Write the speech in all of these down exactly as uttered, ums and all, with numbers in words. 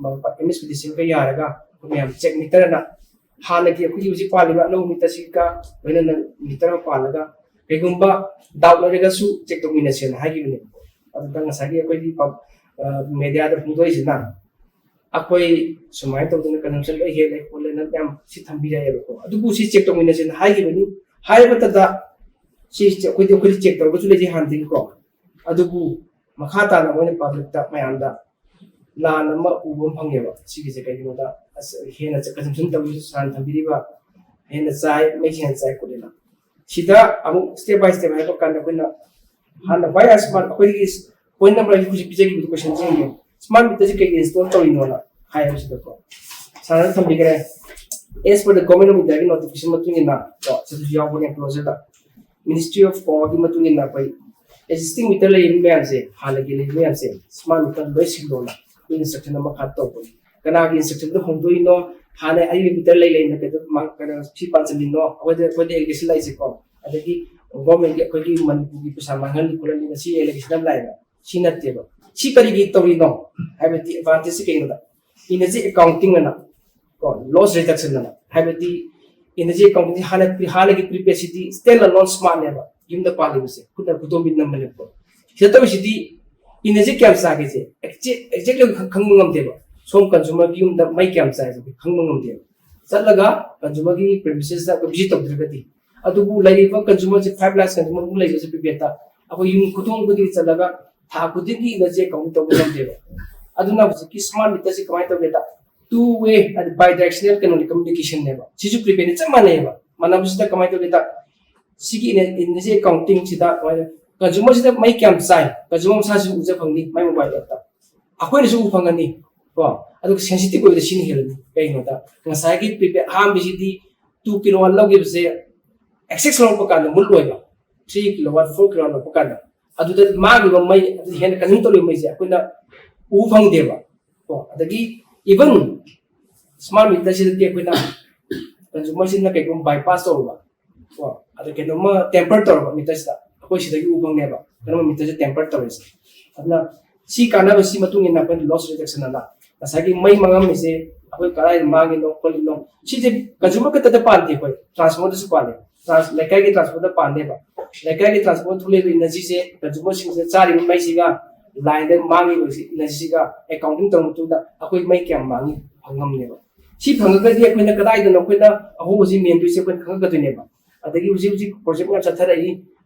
M S P ꯗꯤ ꯁꯤꯒ ꯌꯥꯔꯒ ꯑꯩꯈꯣꯏ ꯃꯌꯥꯝ ꯆꯦꯛ ꯃꯤꯇꯔ ꯑꯅ ꯍꯥꯟꯅꯒꯤ ꯑꯩꯈꯣꯏꯒꯤ ꯍꯧꯖꯤꯛ ꯄꯥꯜꯂꯤꯕ ꯑꯅꯧꯕ ꯃꯤꯇꯔꯁꯤꯒ ꯂꯣꯏꯅꯅ ꯃꯤꯇꯔ ꯑꯃ ꯄꯥꯜꯂꯒ ꯀꯩꯒꯨꯝꯕ ꯗꯥꯎꯠ ꯂꯩꯔꯒꯁꯨ ꯆꯦꯛ ꯇꯧꯃꯤꯟꯅꯁꯦꯅ ꯍꯥꯏꯈꯤꯕꯅꯦꯕꯀꯣ꯫ ꯑꯗꯨꯗ ꯉꯁꯥꯏꯒꯤ ꯑꯩꯈꯣꯏꯒꯤ ꯃꯦꯗꯤꯌꯥꯗ ꯐꯣꯡꯗꯣꯛꯏꯁꯤꯅ ꯑꯩꯈꯣꯏ ꯁꯨꯃꯥꯏꯅ ꯇꯧꯗꯅ ꯀꯟꯖꯝꯁꯟ ꯂꯣꯏ ꯍꯦꯜꯂꯦ ꯈꯣꯠꯂꯦꯅ ꯌꯥꯝ ꯁꯤ ꯊꯝꯕꯤꯔꯛꯑꯦꯕꯀꯣ꯫ ꯑꯗꯨꯕꯨ ꯁꯤ ꯆꯦꯛ ꯇꯧꯃꯤꯟꯅꯁꯦꯅ ꯍꯥꯏꯈꯤꯕꯅꯤ꯫ ꯍꯥꯏꯕꯇꯗ ꯁꯤ ꯑꯩꯈꯣꯏꯗꯤ ꯑꯩꯈꯣꯏꯗꯤ ꯆꯦꯛ ꯇꯧꯔꯒꯁꯨ ꯂꯩꯇꯦ ꯍꯥꯟꯅꯗꯒꯤꯀꯣ꯫ ꯑꯗꯨꯕꯨ ꯃꯈꯥ ꯇꯥꯅ ꯃꯣꯏꯅ ꯄꯥꯕ꯭ꯂꯤꯛꯇ ꯃꯌꯥꯝꯗ ꯂꯥꯟ ꯑꯃ ꯎꯕ ꯑꯃ ꯐꯪꯉꯦꯕ꯫ ꯁꯤꯒꯤꯁꯦ ꯀꯩꯒꯤꯅꯣꯗ ꯑꯁ ꯍꯦꯟꯅ ꯀꯟꯖꯝꯁꯟ ꯇꯧꯔꯤꯁꯨ ꯁꯥꯟꯅ ꯊꯝꯕꯤꯔꯤꯕ ꯍꯦꯟꯅ ꯆꯥꯏ, ꯃꯩꯁꯦ ꯍꯦꯟꯅ ꯆꯥꯏ ꯈꯣꯠꯂꯦꯅ꯫ ꯁꯤꯗ ꯑꯃꯨꯛ ꯁ꯭ꯇꯦꯞ ꯕꯥꯏ ꯁ꯭ꯇꯦꯞ ꯍꯥꯏꯕ ꯀꯥꯟꯗ ꯑꯩꯈꯣꯏꯅ ꯍꯥꯟꯅ ꯈ꯭ꯋꯥꯏ ꯑꯁ ꯑꯩꯈꯣꯏꯒꯤ ꯄꯣꯏꯟ ꯅꯝꯕꯔ ꯑꯩ ꯍꯧꯖꯤꯛ ꯄꯤꯖꯈꯤꯕ ꯀꯣꯏꯁꯟꯁꯦ ꯌꯦꯡꯉꯦ꯫ ꯁ꯭ꯃꯥꯔꯠ ꯃꯤꯇꯔꯁꯤ ꯀꯩꯒꯤ ꯏꯟꯁꯇꯣꯜ ꯇꯧꯔꯤꯅꯣꯅ ꯍꯥꯏꯕꯁꯤꯗꯀꯣ ꯁꯥꯟꯅ ꯊꯝꯕꯤꯈ꯭ꯔꯦ꯫ As per the Government of Indiaꯒꯤ notification ꯃꯇꯨꯡ ꯏꯟꯅ ꯀꯣ ꯁꯤꯗꯁꯨ ꯌꯥꯎꯕꯅꯦ ꯀ꯭ꯂꯣꯖꯔꯗ꯫ Ministry of Powerꯒꯤ ꯃꯇꯨꯡ ꯏꯟꯅ ꯑꯩꯈꯣꯏ ꯑꯦꯛꯖꯤꯁꯇꯤꯡ ꯃꯤꯇꯔ ꯂꯩꯔꯤꯕ ꯃꯌꯥꯝꯁꯦ ꯍꯥꯟꯅꯒꯤ ꯂꯩꯔꯤꯕ ꯃꯌꯥꯝꯁꯦ ꯁ꯭ꯃꯥꯔꯠ ꯃꯤꯇꯔ ꯂꯣꯏ ꯁꯤꯜꯂꯣꯅ instruction ꯑꯃ ꯈꯔ ꯇꯧꯕꯅꯤ꯫ ꯀꯅꯥꯒꯤ instructionꯗ ꯍꯣꯡꯗꯣꯛꯏꯅꯣ? ꯍꯥꯟꯅ ꯑꯩꯒꯤ ꯃꯤꯇꯔ ꯂꯩ ꯂꯩꯅ ꯀꯩꯗꯧ ꯃꯥ- ꯀꯩꯅꯣ ꯁꯤ ꯄꯥꯟꯁꯤꯜꯂꯤꯅꯣ? ꯑꯩꯈꯣꯏꯗ ꯑꯩꯈꯣꯏꯗ allegation ꯂꯥꯛꯏꯁꯦꯀꯣ꯫ ꯑꯗꯒꯤ ꯒꯣꯔꯃꯦꯟꯒꯤ ꯑꯩꯈꯣꯏꯒꯤ ꯃꯅꯤꯄꯨꯔꯒꯤ ꯄꯩꯁꯥ ꯃꯥꯡꯍꯜꯂꯤ ꯈꯣꯠꯍꯜꯂꯤ ꯉꯁꯤ allegation ꯑꯃ ꯂꯥꯛꯑꯦꯕ꯫ ꯁꯤ ꯅꯠꯇꯦꯕ꯫ ꯁꯤ ꯀꯔꯤꯒꯤ ꯇꯧꯔꯤꯅꯣ ꯍꯥꯏꯕꯗꯤ advantageꯁꯤ ꯀꯩꯅꯣꯗ energy accounting ꯑꯅ ꯀꯣ loss reduction ꯑꯅ ꯍꯥꯏꯕꯗꯤ energy accounting ꯍꯥꯟꯅ ꯍꯥꯟꯅꯒꯤ prepaidꯁꯤꯗꯤ stand alone smartꯅꯦꯕ꯫ ꯌꯨꯝꯗ ꯄꯥꯜꯂꯤꯕꯁꯦ ꯈꯨꯠꯅ ꯈꯨꯗꯣꯝꯕꯤ ꯅꯝꯕꯅꯦꯕꯀꯣ꯫ ꯁꯤꯗ ꯇꯧꯔꯤꯁꯤꯗꯤ energy ꯀꯌꯥꯝ ꯆꯥꯒꯦꯁꯦ exactly ꯈꯪꯕ ꯉꯝꯗꯦꯕ꯫ ꯁꯣꯝ consumerꯒꯤ ꯌꯨꯝꯗ ꯃꯩ ꯀꯌꯥꯝ ꯆꯥꯏꯁꯦ ꯈꯪꯕ ꯉꯝꯗꯦꯕ꯫ ꯆꯠꯂꯒ consumerꯒꯤ premisesꯇ ꯑꯩꯈꯣꯏ visit ꯇꯧꯗ꯭ꯔꯒꯗꯤ꯫ ꯑꯗꯨꯕꯨ ꯂꯩꯔꯤꯕ consumerꯁꯦ five lakhs consumerꯃꯨꯛ ꯂꯩꯕꯁꯦ prepaidꯇ ꯑꯩꯈꯣꯏ ꯌꯨꯝ ꯈꯨꯗꯣꯡ ꯈꯨꯗꯤꯡꯒꯤ ꯆꯠꯂꯒ ꯊꯥ ꯈꯨꯗꯤꯡꯒꯤ energy account ꯇꯧꯕ ꯉꯝꯗꯦꯕ꯫ ꯑꯗꯨꯅ ꯍꯧꯖꯤꯛꯀꯤ smart meterꯁꯤ ꯀꯃꯥꯏꯅ ꯇꯧꯒꯦꯗ two way ꯍꯥꯏꯗꯤ bidirectional ꯀꯩꯅꯣꯅꯤ communicationꯅꯦꯕ꯫ ꯁꯤꯁꯨ prepaidꯅꯤ ꯆꯞ ꯃꯥꯟꯅꯩꯌꯦꯕ꯫ ꯃꯥꯟꯅꯕꯁꯤꯗ ꯀꯃꯥꯏꯅ ꯇꯧꯒꯦꯗ ꯁꯤꯒꯤ energy accountingꯁꯤꯗ ꯀꯃꯥꯏꯅ consumerꯁꯤꯗ ꯃꯩ ꯀꯌꯥꯝ ꯆꯥꯏ consumer ꯃꯁꯥꯁꯨ ꯎꯖ ꯐꯪꯅꯤ ꯃꯥꯏ mobile appꯇ꯫ ꯑꯩꯈꯣꯏꯅꯁꯨ ꯎ ꯐꯪꯒꯅꯤ ꯀꯣ꯫ ꯑꯗꯨꯒ sensitive ꯑꯣꯏꯕꯗ ꯁꯤꯅ ꯍꯦꯜꯂꯅꯤ꯫ ꯀꯩꯒꯤꯅꯣꯗ ꯉꯁꯥꯏꯒꯤ prepaid ꯑꯍꯥꯟꯕꯁꯤꯗꯤ two kilowatt ꯂꯧꯈꯤꯕꯁꯦ excess ꯂꯧꯔꯛꯄ ꯀꯥꯟꯗ ꯃꯨꯠ ꯑꯣꯏꯕ three kilowatt four kilowatt ꯂꯧꯔꯛꯄ ꯀꯥꯟꯗ ꯑꯗꯨꯗ ꯃꯥꯡꯉꯤꯕ ꯃꯩ ꯑꯗꯨ ꯍꯦꯟꯅ consume ꯇꯧꯔꯤꯕ ꯃꯩꯁꯦ ꯑꯩꯈꯣꯏꯅ ꯎ ꯐꯪꯗꯦꯕ ꯀꯣ꯫ ꯑꯗꯒꯤ even smart meterꯁꯤꯗꯗꯤ ꯑꯩꯈꯣꯏꯅ consumerꯁꯤꯅ ꯀꯩꯒꯨꯝꯕ bypass ꯇꯧꯔꯨꯕ ꯀꯣ ꯑꯗ ꯀꯩꯅꯣꯝꯃ tamper ꯇꯧꯔꯕ meterꯁꯤꯗ ꯑꯩꯈꯣꯏ ꯁꯤꯗꯒꯤ ꯎ ꯐꯪꯅꯦꯕ ꯀꯩꯅꯣꯝꯃ meterꯁꯦ tamper ꯇꯧꯔꯤꯁꯦ꯫ ꯑꯗꯨꯅ ꯁꯤ ꯀꯥꯟꯅꯕꯁꯤ ꯃꯇꯨꯡ ꯏꯟꯅ ꯑꯩꯈꯣꯏꯅ loss reduction ꯑꯅ ꯉꯁꯥꯏꯒꯤ ꯃꯩ ꯃꯥꯡꯉꯝꯃꯤꯁꯦ ꯑꯩꯈꯣꯏ ꯀꯗꯥꯏꯗ ꯃꯥꯡꯉꯤꯅꯣ ꯈꯣꯠꯂꯤꯅꯣ, ꯁꯤꯁꯦ consumer ꯈꯛꯇꯗ ꯄꯥꯟꯗꯦ, ꯑꯩꯈꯣꯏ transformerꯗꯁꯨ ꯄꯥꯜꯂꯦ꯫ Trans- ꯂꯩꯀꯥꯏꯒꯤ transformerꯗ ꯄꯥꯟꯅꯦꯕ꯫ ꯂꯩꯀꯥꯏꯒꯤ transformer ꯊꯣꯛꯂꯛꯏꯕ energyꯁꯦ consumerꯁꯤꯡꯁꯤꯅ ꯆꯥꯔꯤꯕ ꯃꯩꯁꯤꯒ lineꯗ ꯃꯥꯡꯉꯤꯕ energyꯁꯤꯒ accounting ꯇꯧꯔ ꯃꯇꯨꯡꯗ ꯑꯩꯈꯣꯏ ꯃꯩ ꯀꯌꯥꯝ ꯃꯥꯡꯉꯤ ꯐꯪꯉꯝꯅꯦꯕ꯫ ꯁꯤ ꯐꯪꯉꯒꯗꯤ ꯑꯩꯈꯣꯏꯅ ꯀꯗꯥꯏꯗꯅꯣ ꯑꯩꯈꯣꯏꯅ ꯑꯍꯣꯡꯕꯁꯤ ꯃꯦꯟꯗꯣꯏꯁꯦ ꯑꯩꯈꯣꯏꯅ ꯈꯪꯉꯛꯀꯗꯣꯏꯅꯦꯕ꯫ ꯑꯗꯒꯤ ꯍꯧꯖꯤꯛ ꯍꯧꯖꯤꯛ project ꯃꯌꯥꯝ ꯆꯠꯊꯔꯛꯏ,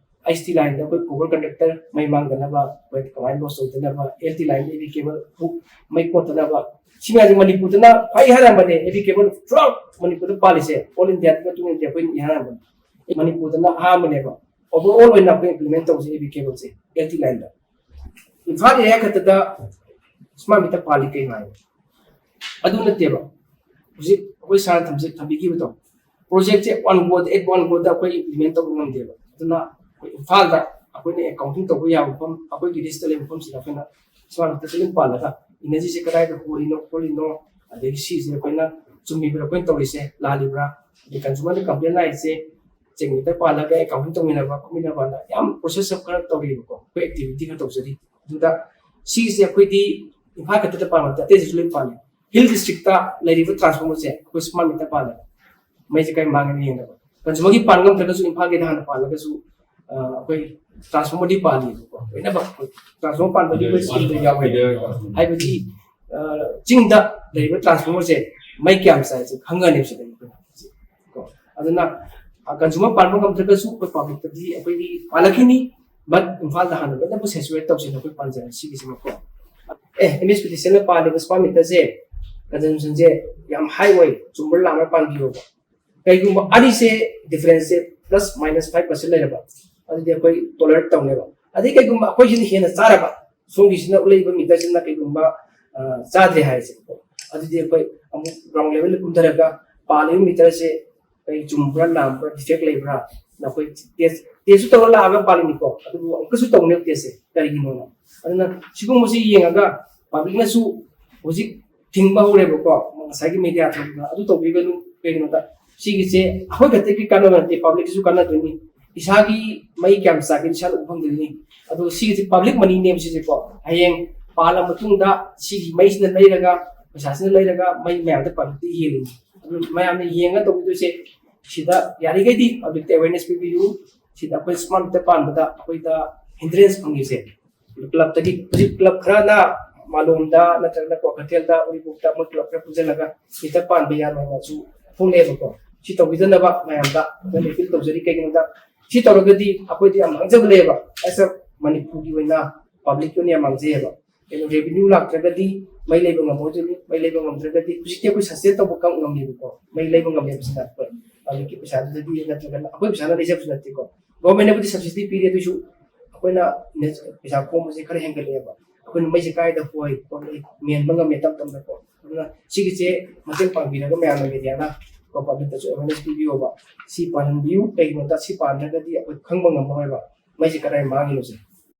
H T lineꯗ ꯑꯩꯈꯣꯏ copper conductor ꯃꯩ ꯃꯥꯡꯗꯅꯕ, ꯑꯩꯈꯣꯏ ꯀꯃꯥꯏꯅ loss ꯇꯧꯗꯅꯕ, L T lineꯗ heavy cable hook ꯃꯩ ꯀꯣꯠꯇꯅꯕ, ꯁꯤ ꯃꯌꯥꯝꯁꯦ ꯃꯅꯤꯄꯨꯔꯗꯅ ꯈ꯭ꯋꯥꯏ ꯏꯍꯥꯟ ꯍꯥꯟꯕꯅꯦ heavy cable throughout ꯃꯅꯤꯄꯨꯔꯗ ꯄꯥꯜꯂꯤꯁꯦ, all Indiaꯒꯤ ꯃꯇꯨꯡ ꯏꯟꯅ ꯑꯩꯈꯣꯏ ꯏꯍꯥꯟ ꯍꯥꯟꯕꯅꯦ꯫ ꯃꯅꯤꯄꯨꯔꯗꯅ ꯑꯍꯥꯟꯕꯅꯦꯕ overall ꯑꯣꯏꯅ ꯑꯩꯈꯣꯏ implement ꯇꯧꯕꯁꯦ heavy cableꯁꯦ L T lineꯗ꯫ Imphal area ꯈꯛꯇꯗ smart meter ꯄꯥꯜꯂꯤ ꯀꯩꯅꯣ ꯍꯥꯏꯕ꯫ ꯑꯗꯨ ꯅꯠꯇꯦꯕ, ꯍꯧꯖꯤꯛ ꯑꯩꯈꯣꯏ ꯁꯥꯔꯅ ꯊꯝꯖ-, ꯊꯝꯕꯤꯈꯤꯕꯗꯣ, projectꯁꯦ one goꯗ, at one goꯗ ꯑꯩꯈꯣꯏ implement ꯇꯧꯕ ꯉꯝꯗꯦꯕ꯫ ꯑꯗꯨꯅ ꯑꯩꯈꯣꯏ ꯏꯝꯐꯥꯜꯗ ꯑꯩꯈꯣꯏꯅ accounting ꯇꯧꯕ ꯌꯥꯕ ꯃꯐꯝ, ꯑꯩꯈꯣꯏꯒꯤ list ꯂꯩꯕ ꯃꯐꯝꯁꯤꯗ ꯑꯩꯈꯣꯏꯅ smart meterꯁꯦ ꯑꯗꯨꯝ ꯄꯥꯜꯂꯒ energyꯁꯦ ꯀꯗꯥꯏꯗ ꯍꯣꯔꯤꯅꯣ ꯈꯣꯠꯂꯤꯅꯣ, ꯑꯗꯒꯤ ꯁꯤꯁꯦ ꯑꯩꯈꯣꯏꯅ ꯆꯨꯝꯃꯤꯕ꯭ꯔꯥ ꯑꯩꯈꯣꯏꯅ ꯇꯧꯔꯤꯁꯦ, ꯂꯥꯜꯂꯤꯕ꯭ꯔꯥ, ꯑꯗꯩ consumerꯗ complaint ꯂꯥꯛꯏꯁꯦ, check meter ꯄꯥꯜꯂꯒ accounting ꯇꯧꯃꯤꯟꯅꯕ ꯈꯣꯠꯃꯤꯟꯅꯕꯅ ꯌꯥꯝ process ꯑꯃ ꯈꯔ ꯇꯧꯔꯤꯕꯀꯣ, ꯑꯩꯈꯣꯏ activity ꯈꯔ ꯇꯧꯖꯔꯤ꯫ ꯑꯗꯨꯗ ꯁꯤꯒꯤꯁꯦ ꯑꯩꯈꯣꯏꯗꯤ ꯏꯝꯐꯥꯜ ꯈꯛꯇꯗ ꯄꯥꯟꯕ ꯅꯠꯇꯦ, ꯑꯇꯩꯗꯁꯨ ꯂꯣꯏ ꯄꯥꯜꯂꯤ꯫ Hill districtꯇ ꯂꯩꯔꯤꯕ transformerꯁꯦ ꯑꯩꯈꯣꯏ smart meter ꯄꯥꯜꯂꯦ, ꯃꯩꯁꯦ ꯀꯥꯏ ꯃꯥꯡꯉꯦꯅ ꯌꯦꯡꯅꯕ꯫ Consumerꯒꯤ ꯄꯥꯟ ꯉꯝꯗ꯭ꯔꯒꯁꯨ ꯏꯝꯐꯥꯜꯒꯤꯗ ꯍꯥꯟꯅ ꯄꯥꯜꯂꯒꯁꯨ, ꯑ, ꯑꯩꯈꯣꯏ transformerꯗꯤ ꯄꯥꯜꯂꯤꯕꯀꯣ, ꯂꯣꯏꯅꯃꯛ transformer ꯄꯥꯟꯕꯒꯤ ꯑꯩꯈꯣꯏ schemeꯗ ꯌꯥꯎꯋꯦ꯫ ꯍꯥꯏꯕꯗꯤ, ꯑ, ꯆꯤꯡꯗ ꯂꯩꯔꯤꯕ transformerꯁꯦ ꯃꯩ ꯀꯌꯥꯝ ꯆꯥꯏꯁꯦ ꯈꯪꯒꯅꯦꯕ ꯁꯤꯗꯒꯤ ꯑꯩꯈꯣꯏꯅ꯫ ꯀꯣ, ꯑꯗꯨꯅ, ꯑ, consumer ꯄꯥꯟꯕ ꯉꯝꯗ꯭ꯔꯒꯁꯨ ꯑꯩꯈꯣꯏ publicꯇꯗꯤ ꯑꯩꯈꯣꯏꯗꯤ ꯄꯥꯜꯂꯛꯈꯤꯅꯤ, but ꯏꯝꯐꯥꯜꯗ ꯍꯥꯟꯅ ꯂꯣꯏꯅꯃꯛ saturate ꯇꯧꯁꯦꯅ ꯑꯩꯈꯣꯏ ꯄꯥꯟꯖꯔꯦ ꯁꯤꯒꯤꯁꯤꯃꯀꯣ꯫ ꯑꯦ, MSPDCLꯅ ꯄꯥꯜꯂꯤꯕ smart meterꯁꯦ consumptionꯁꯦ ꯌꯥꯝ high ꯑꯣꯏ, ꯆꯨꯝꯕ꯭ꯔꯥ ꯂꯥꯟꯕ꯭ꯔꯥ ꯄꯥꯟꯕꯤꯌꯣꯕ꯫ ꯀꯩꯒꯨꯝꯕ ꯑꯅꯤꯁꯦ differenceꯁꯦ plus minus five percent ꯂꯩꯔꯕ, ꯑꯗꯨꯗꯤ ꯑꯩꯈꯣꯏ tolerate ꯇꯧꯅꯦꯕ꯫ ꯑꯗꯩ ꯀꯩꯒꯨꯝꯕ ꯑꯩꯈꯣꯏꯁꯤꯅ ꯍꯦꯟꯅ ꯆꯥꯔꯕ, ꯁꯣꯝꯒꯤꯁꯤꯅ ꯎꯠꯂꯛꯏꯕ meterꯁꯤꯅ ꯀꯩꯒꯨꯝꯕ, ꯑ, ꯆꯥꯗ꯭ꯔꯦ ꯍꯥꯏꯔꯁꯦꯕꯀꯣ, ꯑꯗꯨꯗꯤ ꯑꯩꯈꯣꯏ ꯑꯃꯨꯛ ground levelꯗ ꯀꯨꯝꯊꯔꯒ ꯄꯥꯜꯂꯤꯕ meterꯁꯦ ꯀꯩ ꯆꯨꯝꯕ꯭ꯔꯥ ꯂꯥꯟꯕ꯭ꯔꯥ, defect ꯂꯩꯕ꯭ꯔꯥ, ꯅꯈꯣꯏ test, testꯁꯨ ꯇꯧꯔ ꯂꯥꯛꯑꯒ ꯄꯥꯜꯂꯤꯅꯤꯀꯣ, ꯑꯗꯨꯕꯨ ꯑꯃꯨꯛꯀꯁꯨ ꯇꯧꯅꯦꯕ testꯁꯦ, ꯀꯔꯤꯒꯤꯅꯣꯅ꯫ ꯑꯗꯨꯅ ꯁꯤꯒꯨꯝꯕꯁꯤ ꯌꯦꯡꯉꯒ publicꯅꯁꯨ ꯍꯧꯖꯤꯛ ꯊꯤꯡꯕ ꯍꯧꯔꯦꯕꯀꯣ, ꯉꯁꯥꯏꯒꯤ media ꯊꯣꯛꯄꯗ ꯑꯗꯨ ꯇꯧꯕꯤꯒꯅꯨ꯫ ꯀꯩꯒꯤꯅꯣꯗ ꯁꯤꯒꯤꯁꯦ ꯑꯩꯈꯣꯏ ꯈꯛꯇꯒꯤ ꯀꯥꯟꯅꯕ ꯅꯠꯇꯦ, publicꯀꯤꯁꯨ ꯀꯥꯟꯅꯗꯣꯏꯅꯤ꯫ ꯏꯁꯥꯒꯤ ꯃꯩ ꯀꯌꯥꯝ ꯆꯥꯒꯦ ꯏꯁꯥꯅ ꯎꯕ ꯐꯪꯗꯣꯏꯅꯤ꯫ ꯑꯗꯣ ꯁꯤꯒꯤꯁꯦ public moneyꯅꯦꯕ ꯁꯤꯁꯦꯀꯣ, ꯍꯌꯦꯡ ꯄꯥꯜꯂ ꯃꯇꯨꯡꯗ ꯁꯤꯒꯤ ꯃꯩꯁꯤꯅ ꯂꯩꯔꯒ ꯄꯩꯁꯥꯁꯤꯅ ꯂꯩꯔꯒ ꯃꯩ ꯃꯌꯥꯝꯗ ꯄꯥꯟꯕꯗꯤ ꯍꯦꯜꯂꯤꯅꯤ꯫ ꯑꯗꯨ ꯃꯌꯥꯝꯅ ꯌꯦꯡꯉ ꯇꯧꯕꯤꯗꯣꯏꯁꯦ, ꯁꯤꯗ ꯌꯥꯔꯤꯈꯩꯗꯤ ꯄꯕ꯭ꯂꯤꯛꯇ ꯑꯦꯋꯦꯔꯅꯦꯁ ꯄꯤꯕꯤꯌꯨ꯫ ꯁꯤꯗ ꯑꯩꯈꯣꯏ ꯁ꯭ꯃꯥꯔꯠ ꯃꯤꯇꯔ ꯄꯥꯟꯕꯗ ꯑꯩꯈꯣꯏꯗ ꯍꯤꯟꯗ꯭ꯔꯦꯟꯁ ꯐꯪꯉꯤꯁꯦ ꯀ꯭ꯂꯕꯇꯒꯤ, ꯍꯧꯖꯤꯛ ꯀ꯭ꯂꯕ ꯈꯔꯅ ꯃꯥꯂꯣꯝꯗ ꯅꯠꯇ꯭ꯔꯒꯅ ꯀ꯭ꯋꯥꯀꯩꯊꯦꯜꯗ, ꯎꯔꯤꯄꯣꯛꯇ ꯃꯣꯏ ꯀ꯭ꯂꯕ ꯈꯔ ꯄꯨꯟꯁꯤꯜꯂꯒ ꯃꯤꯇꯔ ꯄꯥꯟꯕ ꯌꯥꯔꯣꯏ ꯍꯥꯏꯕꯁꯨ ꯊꯣꯛꯂꯛꯑꯦꯕꯀꯣ꯫ ꯁꯤ ꯇꯧꯕꯤꯗꯅꯕ ꯃꯌꯥꯝꯗ ꯑꯩꯈꯣꯏꯅ ꯑꯄꯤꯜ ꯇꯧꯖꯔꯤ꯫ ꯀꯩꯒꯤꯅꯣꯗ ꯁꯤ ꯇꯧꯔꯒꯗꯤ ꯑꯩꯈꯣꯏꯗꯤ ꯌꯥꯝ ꯃꯥꯡꯖꯕ ꯂꯩꯌꯦꯕ, ꯑꯦꯁ ꯑꯦ ꯃꯅꯤꯄꯨꯔꯒꯤ ꯑꯣꯏꯅ ꯄꯕ꯭ꯂꯤꯛꯀꯤ ꯑꯣꯏꯅ ꯌꯥꯝ ꯃꯥꯡꯖꯩꯌꯦꯕ꯫ ꯀꯩꯅꯣ, ꯔꯦꯚꯤꯅ꯭ꯌꯨ ꯂꯥꯛꯇ꯭ꯔꯒꯗꯤ ꯃꯩ ꯂꯩꯕ ꯉꯝꯃꯣꯏꯗꯣꯏꯅꯤ꯫ ꯃꯩ ꯂꯩꯕ ꯉꯝꯗ꯭ꯔꯒꯗꯤ ꯍꯧꯖꯤꯛꯇꯤ ꯑꯩꯈꯣꯏ ꯁꯁꯇꯦꯟ ꯇꯧꯕ ꯀꯝ ꯉꯝꯃꯦꯕꯀꯣ꯫ ꯃꯩ ꯂꯩꯕ ꯉꯝꯃꯦꯕꯁꯤꯅ ꯑꯩꯈꯣꯏ ꯄꯕ꯭ꯂꯤꯛꯀꯤ ꯄꯩꯁꯥꯗꯨꯗꯒꯤ ꯅꯠꯇ꯭ꯔꯒꯅ ꯑꯩꯈꯣꯏ ꯄꯩꯁꯥꯅ ꯂꯩꯖꯕꯁꯨ ꯅꯠꯇꯦꯀꯣ꯫ ꯒꯣꯔꯃꯦꯟꯅꯕꯨꯗꯤ ꯁꯕꯁꯤꯗꯤ ꯄꯤꯔꯤ, ꯑꯗꯨꯏꯁꯨ ꯑꯩꯈꯣꯏꯅ ꯅꯦ-, ꯄꯩꯁꯥ ꯈꯣꯝꯕꯁꯦ ꯈꯔ ꯍꯦꯟꯒꯠꯂꯛꯑꯦꯕ꯫ ꯑꯩꯈꯣꯏꯅ ꯃꯩꯁꯦ ꯀꯥꯏꯗ ꯍꯣꯏ ꯈꯣꯠꯂꯤ ꯃꯦꯟꯕ ꯉꯝꯃꯦ ꯇꯞ ꯇꯞꯅꯀꯣ꯫ ꯑꯗꯨꯅ ꯁꯤꯒꯤꯁꯦ ꯃꯇꯦꯡ ꯄꯥꯡꯕꯤꯔꯒ ꯃꯌꯥꯝꯅ ꯃꯦꯗꯤꯌꯥꯅ ꯀꯣ ꯄꯕ꯭ꯂꯤꯛꯇꯁꯨ ꯑꯦꯋꯦꯔꯅꯦꯁ ꯄꯤꯕꯤꯌꯣꯕ꯫ ꯁꯤ ꯄꯥꯜꯍꯟꯕꯤꯌꯨ, ꯀꯩꯒꯤꯅꯣꯗ ꯁꯤ ꯄꯥꯟꯗ꯭ꯔꯒꯗꯤ ꯑꯩꯈꯣꯏ ꯈꯪꯕ ꯉꯝꯃꯔꯣꯏꯕ ꯃꯩꯁꯦ ꯀꯗꯥꯏ ꯃꯥꯡꯉꯤꯅꯣꯁꯦ꯫